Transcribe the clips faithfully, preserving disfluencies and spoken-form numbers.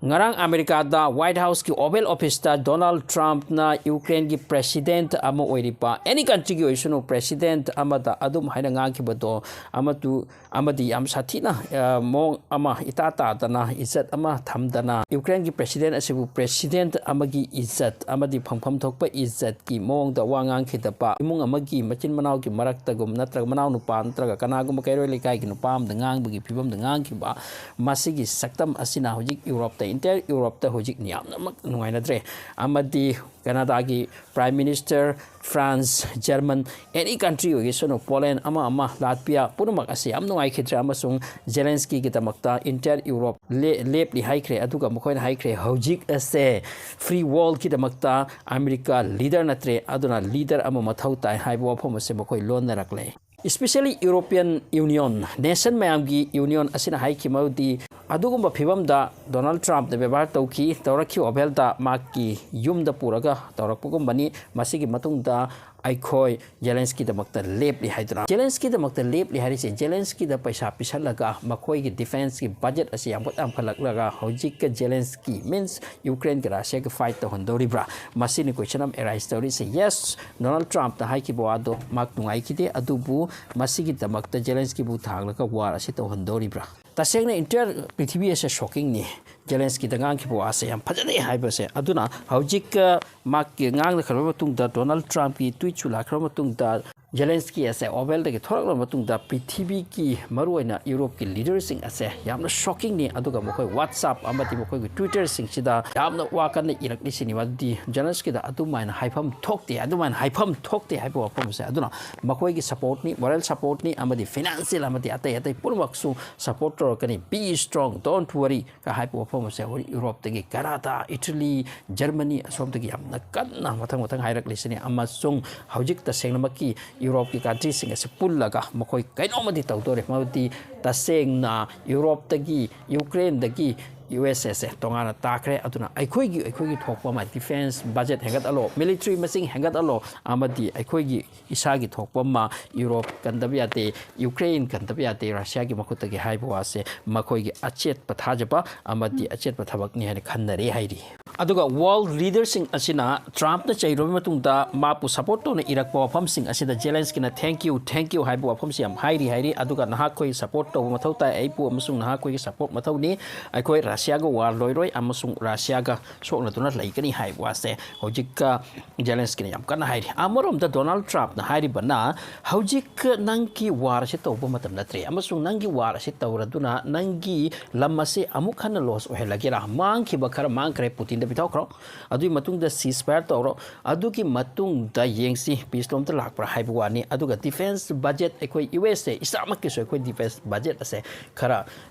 ꯉꯔꯥꯡ ꯑꯃꯦꯔꯤꯀꯥꯗ White Houseꯀꯤ Oval Officeꯇ Donald Trumpꯅ ꯌꯨꯀ꯭ꯔꯦꯟꯒꯤ president ꯑꯃ ꯑꯣꯏꯔꯤꯕ, any countryꯒꯤ ꯑꯣꯏꯁꯅꯨ, president ꯑꯃꯗ ꯑꯗꯨꯝ ꯍꯥꯏꯅ ꯉꯥꯡꯈꯤꯕꯗꯣ ꯑꯃꯗꯨ, ꯑꯃꯗꯤ ꯌꯥꯝ ꯁꯥꯊꯤꯅ, ꯑ, ꯃꯑꯣꯡ ꯑꯃ ꯏꯇꯥ ꯇꯥꯗꯅ, ꯏꯖꯠ ꯑꯃ ꯊꯝꯗꯅ, ꯌꯨꯀ꯭ꯔꯦꯟꯒꯤ president ꯑꯁꯤꯕꯨ president ꯑꯃꯒꯤ ꯏꯖꯠ ꯑꯃꯗꯤ ꯐꯪꯐꯝ ꯊꯣꯛꯄ ꯏꯖꯠꯀꯤ ꯃꯑꯣꯡꯗ ꯋꯥ ꯉꯥꯡꯈꯤꯗꯕ, ꯏꯃꯨꯡ ꯑꯃꯒꯤ ꯃꯆꯤꯟ ꯃꯅꯥꯎꯒꯤ ꯃꯔꯛꯇꯒꯨꯝ ꯅꯠꯇ꯭ꯔꯒ ꯃꯅꯥꯎ ꯅꯨꯄꯥ ꯅꯠꯇ꯭ꯔꯒ ꯀꯅꯥꯒꯨꯝꯕ ꯀꯩꯔꯣꯏ ꯂꯩꯀꯥꯏꯒꯤ ꯅꯨꯄꯥ ꯑꯃꯗ ꯉꯥꯡꯕꯒꯤ ꯐꯤꯕꯝꯗ ꯉꯥꯡꯈꯤꯕ, ꯃꯁꯤꯒꯤ ꯁꯛꯇꯝ ꯑꯁꯤꯅ ꯍꯧꯖꯤꯛ ꯌꯨꯔꯣꯞꯇ, entire ꯌꯨꯔꯣꯞꯇ ꯍꯧꯖꯤꯛ ꯌꯥꯝꯅꯃꯛ ꯅꯨꯡꯉꯥꯏꯅꯗ꯭ꯔꯦ꯫ ꯑꯃꯗꯤ ꯀꯅꯥꯗꯥꯒꯤ Prime Minister, France, German, any country ꯑꯣꯏꯒꯦꯁꯅꯨ, Poland, ꯑꯃ ꯑꯃ, Latvia, ꯄꯨꯝꯅꯃꯛ ꯑꯁꯤ ꯌꯥꯝ ꯅꯨꯡꯉꯥꯏꯈꯤꯗ꯭ꯔꯦ ꯑꯃꯁꯨꯡ ꯖꯦꯂꯦꯟꯁꯀꯤꯒꯤꯗꯃꯛꯇ entire ꯌꯨꯔꯣꯞ ꯂꯦ-, ꯂꯦꯞꯂꯤ ꯍꯥꯏꯈ꯭ꯔꯦ꯫ ꯑꯗꯨꯒ ꯃꯈꯣꯏꯅ ꯍꯥꯏꯈ꯭ꯔꯦ, ꯍꯧꯖꯤꯛ ꯑꯁꯦ free worldꯀꯤꯗꯃꯛꯇ ꯑꯃꯦꯔꯤꯀꯥ leader ꯅꯠꯇ꯭ꯔꯦ, ꯑꯗꯨꯅ leader ꯑꯃ ꯃꯊꯧ ꯇꯥꯏ ꯍꯥꯏꯕ ꯋꯥꯐꯝ ꯑꯁꯦ ꯃꯈꯣꯏ ꯂꯣꯟꯅꯔꯛꯂꯦ꯫ Especially European Union, nation ꯃꯌꯥꯝꯒꯤ union ꯑꯁꯤꯅ ꯍꯥꯏꯈꯤꯕ ꯃꯗꯨꯗꯤ, ꯑꯗꯨꯒꯨꯝꯕ ꯐꯤꯕꯝꯗ Donald Trumpꯅ ꯕꯦꯕꯥꯔ ꯇꯧꯈꯤ, ꯇꯧꯔꯛꯈꯤꯕ Ovalꯗ ꯃꯍꯥꯛꯀꯤ ꯌꯨꯝꯗ ꯄꯨꯔꯒ ꯇꯧꯔꯛꯄꯒꯨꯝꯕꯅꯤ꯫ ꯃꯁꯤꯒꯤ ꯃꯇꯨꯡꯗ ꯑꯩꯈꯣꯏ ꯖꯦꯂꯦꯟꯁꯀꯤꯗꯃꯛꯇ ꯂꯦꯞꯂꯤ ꯍꯥꯏꯗꯨꯅ꯫ ꯖꯦꯂꯦꯟꯁꯀꯤꯗꯃꯛꯇ ꯂꯦꯞꯂꯤ ꯍꯥꯏꯔꯤꯁꯦ, ꯖꯦꯂꯦꯟꯁꯀꯤꯗ ꯄꯩꯁꯥ ꯄꯤꯁꯜꯂꯒ ꯃꯈꯣꯏꯒꯤ defenceꯀꯤ budget ꯑꯁꯤ ꯌꯥꯝꯈꯠ ꯌꯥꯝꯈꯠꯂꯛꯂꯒ ꯍꯧꯖꯤꯛꯀ ꯖꯦꯂꯦꯟꯁꯀꯤ, means ꯌꯨꯀ꯭ꯔꯦꯟꯒ ꯔꯁꯤꯌꯥꯒ fight ꯇꯧꯍꯟꯗꯧꯔꯤꯕ꯭ꯔꯥ? ꯃꯁꯤꯅꯤ question ꯑꯃ arise ꯇꯧꯔꯤꯁꯦ꯫ Yes, Donald Trumpꯅ ꯍꯥꯏꯈꯤꯕ ꯋꯥꯗꯣ ꯃꯍꯥꯛ ꯅꯨꯡꯉꯥꯏꯈꯤꯗꯦ, ꯑꯗꯨꯕꯨ ꯃꯁꯤꯒꯤꯗꯃꯛꯇ ꯖꯦꯂꯦꯟꯁꯀꯤꯕꯨ ꯊꯥꯡꯂꯒ war ꯑꯁꯤ ꯇꯧꯍꯟꯗꯧꯔꯤꯕ꯭ꯔꯥ? ꯇꯁꯦꯡꯅ entire ꯄ꯭ꯔꯤꯊꯤꯕꯤ ꯑꯁꯦ shockingꯅꯤ꯫ ꯖꯦꯂꯦꯟꯁꯀꯤꯗ ꯉꯥꯡꯈꯤꯕ ꯋꯥꯁꯦ ꯌꯥꯝ ꯐꯖꯗꯦ ꯍꯥꯏꯕꯁꯦ꯫ ꯑꯗꯨꯅ ꯍꯧꯖꯤꯛ, ꯑ, ꯃꯍꯥꯛꯀꯤ ꯉꯥꯡꯅꯈ꯭ꯔꯕ ꯃꯇꯨꯡꯗ, Donald Trumpꯀꯤ tweetꯁꯨ ꯂꯥꯛꯈ꯭ꯔꯕ ꯃꯇꯨꯡꯗ, ꯖꯦꯂꯦꯟꯁꯀꯤ ꯑꯁꯦ Ovalꯗꯒꯤ ꯊꯣꯔꯛꯂꯕ ꯃꯇꯨꯡꯗ ꯄ꯭ꯔꯤꯊꯤꯕꯤꯒꯤ ꯃꯔꯨꯑꯣꯏꯅ ꯌꯨꯔꯣꯞꯀꯤ leaderꯁꯤꯡ ꯑꯁꯦ ꯌꯥꯝꯅ shockingꯅꯤ꯫ ꯑꯗꯨꯒ ꯃꯈꯣꯏ WhatsApp ꯑꯃꯗꯤ ꯃꯈꯣꯏꯒꯤ Twitterꯁꯤꯡꯁꯤꯗ ꯌꯥꯝꯅ ꯋꯥ ꯀꯟꯅ ꯏꯔꯛꯂꯤꯁꯤꯅꯤ꯫ ꯃꯗꯨꯗꯤ ꯖꯦꯂꯦꯟꯁꯀꯤꯗ ꯑꯗꯨꯃꯥꯏꯅ ꯍꯥꯏꯐꯝ ꯊꯣꯛꯇꯦ, ꯑꯗꯨꯃꯥꯏꯅ ꯍꯥꯏꯐꯝ ꯊꯣꯛꯇꯦ ꯍꯥꯏꯕ ꯋꯥꯐꯝ ꯑꯁꯦ꯫ ꯑꯗꯨꯅ ꯃꯈꯣꯏꯒꯤ supportꯅꯤ, moral supportꯅꯤ, ꯑꯃꯗꯤ financial ꯑꯃꯗꯤ ꯑꯇꯩ ꯑꯇꯩ ꯄꯨꯝꯅꯃꯛꯁꯨ support ꯇꯧꯔꯛꯀꯅꯤ꯫ Be strong, don't worry ꯀ ꯍꯥꯏꯕ ꯋꯥꯐꯝ ꯑꯁꯦ ꯍꯧꯖꯤꯛ ꯌꯨꯔꯣꯞꯇꯒꯤ ꯀꯅꯥꯗꯥ, ꯏꯇꯂꯤ, ꯖꯔꯃꯅꯤ ꯑꯁꯣꯝꯗꯒꯤ ꯌꯥꯝꯅ ꯀꯟꯅ ꯃꯊꯪ ꯃꯊꯪ ꯍꯥꯏꯔꯛꯂꯤꯁꯤꯅꯤ꯫ ꯑꯃꯁꯨꯡ ꯍꯧꯖꯤꯛ ꯇꯁꯦꯡꯅꯃꯛꯀꯤ ꯌꯨꯔꯣꯞꯀꯤ countryꯁꯤꯡ ꯑꯁꯤ ꯄꯨꯜꯂꯒ ꯃꯈꯣꯏ ꯀꯩꯅꯣꯝꯃꯗꯤ ꯇꯧꯗꯣꯔꯤ꯫ ꯃꯗꯨꯗꯤ ꯇꯁꯦꯡꯅ ꯌꯨꯔꯣꯞꯇꯒꯤ, ꯌꯨꯀ꯭ꯔꯦꯟꯗꯒꯤ ꯌꯨ ꯑꯦꯁ ꯑꯦꯁꯦ ꯇꯣꯉꯥꯟꯅ ꯇꯥꯈ꯭ꯔꯦ꯫ ꯑꯗꯨꯅ ꯑꯩꯈꯣꯏꯒꯤ ꯑꯩꯈꯣꯏꯒꯤ ꯊꯣꯛꯄ ꯑꯃ defence budget ꯍꯦꯟꯒꯠꯍꯜꯂꯣ, military ꯃꯁꯤꯡ ꯍꯦꯟꯒꯠꯍꯜꯂꯣ, ꯑꯃꯗꯤ ꯑꯩꯈꯣꯏꯒꯤ ꯏꯁꯥꯒꯤ ꯊꯣꯛꯄ ꯑꯃ ꯌꯨꯔꯣꯞ ꯀꯟꯗꯕ ꯌꯥꯗꯦ, ꯌꯨꯀ꯭ꯔꯦꯟ ꯀꯟꯗꯕ ꯌꯥꯗꯦ ꯔꯁꯤꯌꯥꯒꯤ ꯃꯈꯨꯠꯇꯒꯤ ꯍꯥꯏꯕ ꯋꯥꯁꯦ ꯃꯈꯣꯏꯒꯤ ꯑꯆꯦꯠꯄ ꯊꯥꯖꯕ ꯑꯃꯗꯤ ꯑꯆꯦꯠꯄ ꯊꯕꯛꯅꯤ ꯍꯥꯏꯅ ꯈꯟꯅꯔꯦ ꯍꯥꯏꯔꯤ꯫ ꯑꯗꯨꯒ world leaderꯁꯤꯡ ꯑꯁꯤꯅ ꯇ꯭ꯔꯝꯞꯅ ꯆꯩꯔꯕ ꯃꯇꯨꯡꯗ ꯃꯥꯕꯨ support ꯇꯧꯅ ꯏꯔꯛꯄ ꯋꯥꯐꯝꯁꯤꯡ ꯑꯁꯤꯗ ꯖꯦꯂꯦꯟꯁꯀꯤꯅ "Thank you, thank you" ꯍꯥꯏꯕ ꯋꯥꯐꯝꯁꯤ ꯌꯥꯝ ꯍꯥꯏꯔꯤ ꯍꯥꯏꯔꯤ꯫ ꯑꯗꯨꯒ "ꯅꯍꯥꯛꯈꯣꯏ support ꯇꯧꯕ ꯃꯊꯧ ꯇꯥꯏ, ꯑꯩꯕꯨ ꯑꯃꯁꯨꯡ ꯅꯍꯥꯛꯈꯣꯏꯒꯤ support ꯃꯊꯧꯅꯤ꯫ ꯑꯩꯈꯣꯏ ꯔꯁꯤꯌꯥꯒ war ꯂꯣꯏꯔꯣꯏ ꯑꯃꯁꯨꯡ ꯔꯁꯤꯌꯥꯒ ꯁꯣꯛꯅꯗꯨꯅ ꯂꯩꯒꯅꯤ" ꯍꯥꯏꯕ ꯋꯥꯁꯦ ꯍꯧꯖꯤꯛꯀ ꯖꯦꯂꯦꯟꯁꯀꯤꯅ ꯌꯥꯝ ꯀꯟꯅ ꯍꯥꯏꯔꯤ꯫ ꯑꯃꯔꯣꯝꯗ ꯗꯣꯅꯥꯜꯗ ꯇ꯭ꯔꯝꯞꯅ ꯍꯥꯏꯔꯤꯕꯅ, "ꯍꯧꯖꯤꯛ ꯅꯪꯒꯤ war ꯑꯁꯤ ꯇꯧꯕ ꯃꯇꯝ ꯅꯠꯇ꯭ꯔꯦ, ꯑꯃꯁꯨꯡ ꯅꯪꯒꯤ war ꯑꯁꯤ ꯇꯧꯔꯗꯨꯅ ꯅꯪꯒꯤ ꯂꯝ ꯑꯁꯤ ꯑꯃꯨꯛ ꯍꯟꯅ loss ꯑꯣꯏꯍꯜꯂꯒꯦꯔꯥ? ꯃꯥꯡꯈꯤꯕ ꯈꯔ ꯃꯥꯡꯈ꯭ꯔꯦ, ꯄꯨꯇꯤꯟꯗ ꯄꯤꯊꯣꯛꯈ꯭ꯔꯣ, ꯑꯗꯨꯒꯤ ꯃꯇꯨꯡꯗ ceasefire ꯇꯧꯔꯣ, ꯑꯗꯨꯒꯤ ꯃꯇꯨꯡꯗ ꯌꯦꯡꯁꯤ peace ꯂꯣꯝꯗ ꯂꯥꯛꯄ꯭ꯔꯥ" ꯍꯥꯏꯕ ꯋꯥꯅꯤ꯫ ꯑꯗꯨꯒ defence budget ꯑꯩꯈꯣꯏ ꯌꯨ ꯑꯦꯁ ꯑꯦ ꯏꯁꯥꯃꯛꯀꯤꯁꯨ ꯑꯩꯈꯣꯏ defence budget ꯑꯁꯦ ꯈꯔ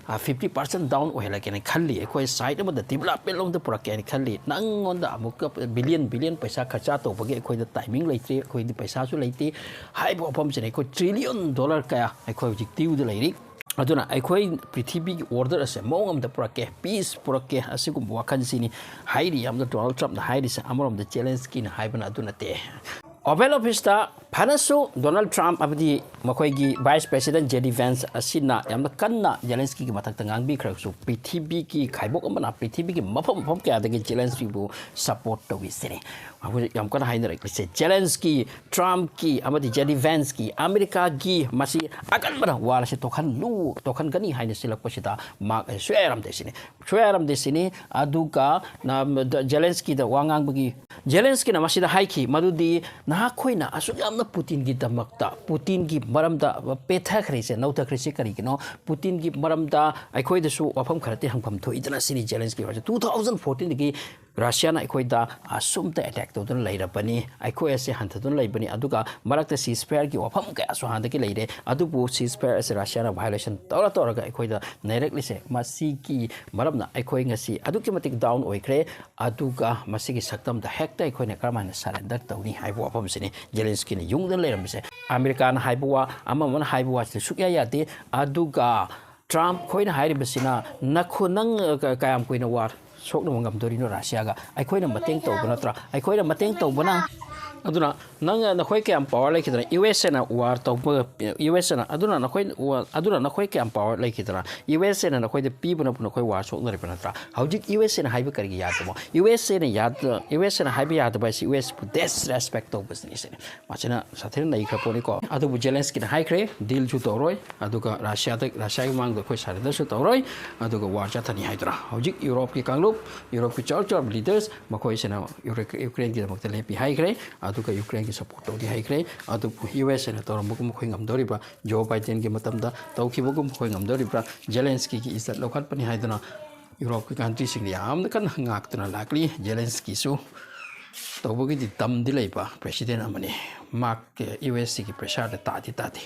fifty percent down ꯑꯣꯏꯍꯜꯂꯒꯦꯅ ꯈꯜꯂꯤ꯫ ꯑꯩꯈꯣꯏ side ꯑꯃꯗ development ꯂꯣꯝꯗ ꯄꯨꯔꯛꯀꯦ ꯍꯥꯏꯅ ꯈꯜꯂꯤ꯫ ꯅꯪꯉꯣꯟꯗ ꯑꯃꯨꯛꯀ billion billion ꯄꯩꯁꯥ ꯈꯔꯆꯥ ꯇꯧꯕꯒꯤ ꯑꯩꯈꯣꯏꯗ timing ꯂꯩꯇ꯭ꯔꯤ, ꯑꯩꯈꯣꯏꯗꯤ ꯄꯩꯁꯥꯁꯨ ꯂꯩꯇꯦ꯫ ꯍꯥꯏꯕ ꯋꯥꯐꯝꯁꯤꯅ ꯑꯩꯈꯣꯏ trillion dollar ꯀꯌꯥ ꯑꯩꯈꯣꯏ ꯍꯧꯖꯤꯛ due ꯗ ꯂꯩꯔꯤ꯫ ꯑꯗꯨꯅ ꯑꯩꯈꯣꯏ ꯄ꯭ꯔꯤꯊꯤꯕꯤꯒꯤ order ꯑꯁꯦ ꯃꯑꯣꯡ ꯑꯃꯗ ꯄꯨꯔꯛꯀꯦ, peace ꯄꯨꯔꯛꯀꯦ, ꯑꯁꯤꯒꯨꯝꯕ ꯋꯥꯈꯜꯁꯤꯅꯤ ꯍꯥꯏꯔꯤ꯫ ꯌꯥꯝꯅ ꯗꯣꯅꯥꯜꯗ ꯇ꯭ꯔꯝꯞꯅ ꯍꯥꯏꯔꯤꯁꯦ꯫ ꯑꯃꯔꯣꯝꯗ ꯖꯦꯂꯦꯟꯁꯀꯤꯅ ꯍꯥꯏꯕꯅ ꯑꯗꯨ ꯅꯠꯇꯦ꯫ Oval Office ꯇ ꯐꯅꯁꯨ ꯗꯣꯅꯥꯜꯗ ꯇ꯭ꯔꯝꯞ ꯑꯃꯗꯤ ꯃꯈꯣꯏꯒꯤ vice president J D Vance ꯑꯁꯤꯅ ꯌꯥꯝꯅ ꯀꯟꯅ ꯖꯦꯂꯦꯟꯁꯀꯤꯒꯤ ꯃꯊꯛꯇ ꯉꯥꯡꯕꯤꯈ꯭ꯔꯒꯁꯨ, ꯄ꯭ꯔꯤꯊꯤꯕꯤꯒꯤ ꯈꯥꯏꯕꯣꯛ ꯑꯃꯅ ꯄ꯭ꯔꯤꯊꯤꯕꯤꯒꯤ ꯃꯐꯝ ꯃꯐꯝ ꯀꯌꯥꯗꯒꯤ ꯖꯦꯂꯦꯟꯁꯀꯤꯕꯨ support ꯇꯧꯏ ꯁꯤꯅꯤ꯫ ꯍꯧꯖꯤꯛ ꯌꯥꯝ ꯀꯟꯅ ꯍꯥꯏꯅꯔꯛꯂꯤꯁꯦ ꯖꯦꯂꯦꯟꯁꯀꯤ, ꯇ꯭ꯔꯝꯞꯀꯤ ꯑꯃꯗꯤ J D Vance ꯀꯤ, ꯑꯃꯦꯔꯤꯀꯥꯒꯤ ꯃꯁꯤ ꯑꯀꯟꯕꯅ war ꯑꯁꯤ ꯇꯣꯛꯍꯜꯂꯨ, ꯇꯣꯛꯍꯟꯒꯅꯤ ꯍꯥꯏꯅ ꯁꯤꯜꯂꯛꯄꯁꯤꯗ ꯃꯥ ꯁꯨꯌꯥ ꯌꯥꯔꯝꯗꯦ ꯁꯤꯅꯤ꯫ ꯁꯨꯌꯥ ꯌꯥꯔꯝꯗꯦ ꯁꯤꯅꯤ꯫ ꯑꯗꯨꯒ, ꯅ, ꯖꯦꯂꯦꯟꯁꯀꯤꯗ ꯋꯥ ꯉꯥꯡꯕꯒꯤ, ꯖꯦꯂꯦꯟꯁꯀꯤꯅ ꯃꯁꯤꯗ ꯍꯥꯏꯈꯤ ꯃꯗꯨꯗꯤ, "ꯅꯍꯥꯛꯈꯣꯏꯅ ꯑꯁꯨꯛ ꯌꯥꯝꯅ ꯄꯨꯇꯤꯟꯒꯤꯗꯃꯛꯇ, ꯄꯨꯇꯤꯟꯒꯤ ꯃꯔꯝꯗ ꯄꯦꯊꯈ꯭ꯔꯤꯁꯦ, ꯅꯧꯊꯈ꯭ꯔꯤꯁꯦ ꯀꯔꯤꯒꯤꯅꯣ? ꯄꯨꯇꯤꯟꯒꯤ ꯃꯔꯝꯗ ꯑꯩꯈꯣꯏꯗꯁꯨ ꯋꯥꯐꯝ ꯈꯔꯗꯤ ꯍꯪꯐꯝ ꯊꯣꯛꯏꯗꯅ" ꯁꯤꯅꯤ ꯖꯦꯂꯦꯟꯁꯀꯤ ꯋꯥꯁꯦ꯫ Two thousand fourteen ꯗꯒꯤ ꯔꯁꯤꯌꯥꯅ ꯑꯩꯈꯣꯏꯗ ꯑꯁꯨꯝꯇ attack ꯇꯧꯗꯨꯅ ꯂꯩꯔꯕꯅꯤ, ꯑꯩꯈꯣꯏ ꯑꯁꯦ ꯍꯟꯊꯗꯨꯅ ꯂꯩꯕꯅꯤ, ꯑꯗꯨꯒ ꯃꯔꯛꯇ ceasefire ꯒꯤ ꯋꯥꯐꯝ ꯀꯌꯥꯁꯨ ꯍꯥꯟꯅꯗꯒꯤ ꯂꯩꯔꯦ, ꯑꯗꯨꯕꯨ ceasefire ꯑꯁꯦ ꯔꯁꯤꯌꯥꯅ violation ꯇꯧꯔ ꯇꯧꯔꯒ ꯑꯩꯈꯣꯏꯗ ꯅꯩꯔꯛꯂꯤꯁꯦ, ꯃꯁꯤꯒꯤ ꯃꯔꯝꯅ ꯑꯩꯈꯣꯏ ꯉꯁꯤ ꯑꯗꯨꯛꯀꯤ ꯃꯇꯤꯛ down ꯑꯣꯏꯈ꯭ꯔꯦ꯫ ꯑꯗꯨꯒ ꯃꯁꯤꯒꯤ ꯁꯛꯇꯝꯗ ꯍꯦꯛꯇ ꯑꯩꯈꯣꯏꯅ ꯀꯔꯝꯍꯥꯏꯅ surrender ꯇꯧꯅꯤ ꯍꯥꯏꯕ ꯋꯥꯐꯝꯁꯤꯅꯤ ꯖꯦꯂꯦꯟꯁꯀꯤꯅ ꯌꯨꯡꯗꯅ ꯂꯩꯔꯝꯃꯤꯁꯦ꯫ ꯑꯃꯦꯔꯤꯀꯥꯅ ꯍꯥꯏꯕ ꯋꯥ, ꯑꯃ ꯑꯃꯅ ꯍꯥꯏꯕ ꯋꯥꯁꯤꯗꯤ ꯁꯨꯛꯌꯥ ꯌꯥꯗꯦ꯫ ꯑꯗꯨꯒ ꯇ꯭ꯔꯝꯞ ꯈꯣꯏꯅ ꯍꯥꯏꯔꯤꯕꯁꯤꯅ, ꯅꯈꯣ ꯅꯪ ꯑ, ꯀ- ꯀꯌꯥꯝ ꯀꯨꯏꯅ ꯋꯥꯔ ꯁꯣꯛꯅꯕ ꯉꯝꯗꯣꯔꯤꯅꯣ ꯔꯁꯤꯌꯥꯒ? ꯑꯩꯈꯣꯏꯅ ꯃꯇꯦꯡ ꯇꯧꯕ ꯅꯠꯇ꯭ꯔꯥ? ꯑꯩꯈꯣꯏꯅ ꯃꯇꯦꯡ ꯇꯧꯕꯅ ꯑꯗꯨꯅ ꯅꯪ ꯅꯈꯣꯏ ꯀꯌꯥꯝ ꯄꯋꯥꯔ ꯂꯩꯈꯤꯗꯅ? ꯌꯨ ꯑꯦꯁ ꯑꯦꯅ ꯋꯥꯔ ꯇꯧꯕ, ꯌꯨ ꯑꯦꯁ ꯑꯦꯅ ꯑꯗꯨꯅ ꯅꯈꯣꯏ ꯑꯗꯨꯅ ꯅꯈꯣꯏ ꯀꯌꯥꯝ ꯄꯋꯥꯔ ꯂꯩꯈꯤꯗꯅ? ꯌꯨ ꯑꯦꯁ ꯑꯦꯅ ꯅꯈꯣꯏꯗ ꯄꯤꯕꯅꯕꯨ ꯅꯈꯣꯏ ꯋꯥꯔ ꯁꯣꯛꯅꯔꯤꯕ ꯅꯠꯇ꯭ꯔꯥ? ꯍꯧꯖꯤꯛ ꯌꯨ ꯑꯦꯁ ꯑꯦꯅ ꯍꯥꯏꯕ ꯀꯔꯤꯒꯤ ꯌꯥꯗꯕ? ꯌꯨ ꯑꯦꯁ ꯑꯦꯅ ꯌꯥꯗ ꯌꯨ ꯑꯦꯁ ꯑꯦꯅ ꯍꯥꯏꯕ ꯌꯥꯗꯕ ꯍꯥꯏꯁꯤ ꯌꯨ ꯑꯦꯁ ꯄꯨ ꯗꯤꯁꯔꯦꯁꯄꯦꯛ ꯇꯧꯕꯁꯤꯅꯤ ꯁꯤꯅꯤ꯫ ꯃꯁꯤꯅ ꯁꯥꯊꯤꯅ ꯅꯩꯈ꯭ꯔ ꯄꯣꯠꯅꯤꯀꯣ꯫ ꯑꯗꯨꯕꯨ ꯖꯦꯂꯦꯟꯁꯀꯤꯅ ꯍꯥꯏꯈ꯭ꯔꯦ, ꯗꯤꯜꯁꯨ ꯇꯧꯔꯣꯏ, ꯑꯗꯨꯒ ꯔꯁꯤꯌꯥꯗ ꯔꯁꯤꯌꯥꯒꯤ ꯃꯃꯥꯡꯗ ꯑꯩꯈꯣꯏ ꯁꯔꯦꯟꯗꯔꯁꯨ ꯇꯧꯔꯣꯏ, ꯑꯗꯨꯒ ꯋꯥꯔ ꯆꯠꯊꯅꯤ ꯍꯥꯏꯗꯨꯅ꯫ ꯍꯧꯖꯤꯛ ꯌꯨꯔꯣꯞꯀꯤ ꯀꯥꯡꯂꯨꯞ, ꯌꯨꯔꯣꯞꯀꯤ ꯆꯥꯎ ꯆꯥꯎꯔꯕ ꯂꯤꯗꯔꯁ ꯃꯈꯣꯏꯁꯤꯅ ꯌꯨꯀ꯭ꯔꯦꯟꯒꯤꯗꯃꯛꯇ ꯂꯦꯞꯄꯤ ꯍꯥꯏꯈ꯭ꯔꯦ, ꯑꯗꯨꯒ ꯌꯨꯀ꯭ꯔꯦꯟꯒꯤ ꯁꯄꯣꯔꯠ ꯇꯧꯅꯤ ꯍꯥꯏꯈ꯭ꯔꯦ꯫ ꯑꯗꯨꯕꯨ ꯌꯨ ꯑꯦꯁ ꯑꯦꯅ ꯇꯧꯔꯝꯕꯒꯨꯝ ꯑꯩꯈꯣꯏ ꯉꯝꯗꯣꯔꯤꯕ꯭ꯔꯥ? ꯖꯣ ꯕꯥꯏꯗꯦꯟꯒꯤ ꯃꯇꯝꯗ ꯇꯧꯈꯤꯕꯒꯨꯝ ꯑꯩꯈꯣꯏ ꯉꯝꯗꯣꯔꯤꯕ꯭ꯔꯥ? ꯖꯦꯂꯦꯟꯁꯀꯤꯒꯤ ꯏꯖꯠ ꯂꯧꯈꯠꯄꯅꯤ ꯍꯥꯏꯗꯨꯅ ꯌꯨꯔꯣꯞꯀꯤ ꯀꯟꯇ꯭ꯔꯤꯁꯤꯡꯅ ꯌꯥꯝꯅ ꯀꯟꯅ ꯉꯥꯛꯇꯨꯅ ꯂꯥꯛꯂꯤ꯫ ꯖꯦꯂꯦꯟꯁꯀꯤꯁꯨ ꯇꯧꯕꯒꯤꯗꯤ ꯗꯝꯗꯤ ꯂꯩꯕ ꯄ꯭ꯔꯦꯁꯤꯗꯦꯟ ꯑꯃꯅꯤ꯫ ꯃꯍꯥꯛ ꯌꯨ ꯑꯦꯁ ꯁꯤꯒꯤ ꯄ꯭ꯔꯦꯁꯥꯔꯗ ꯇꯥꯗꯤ ꯇꯥꯗꯦ꯫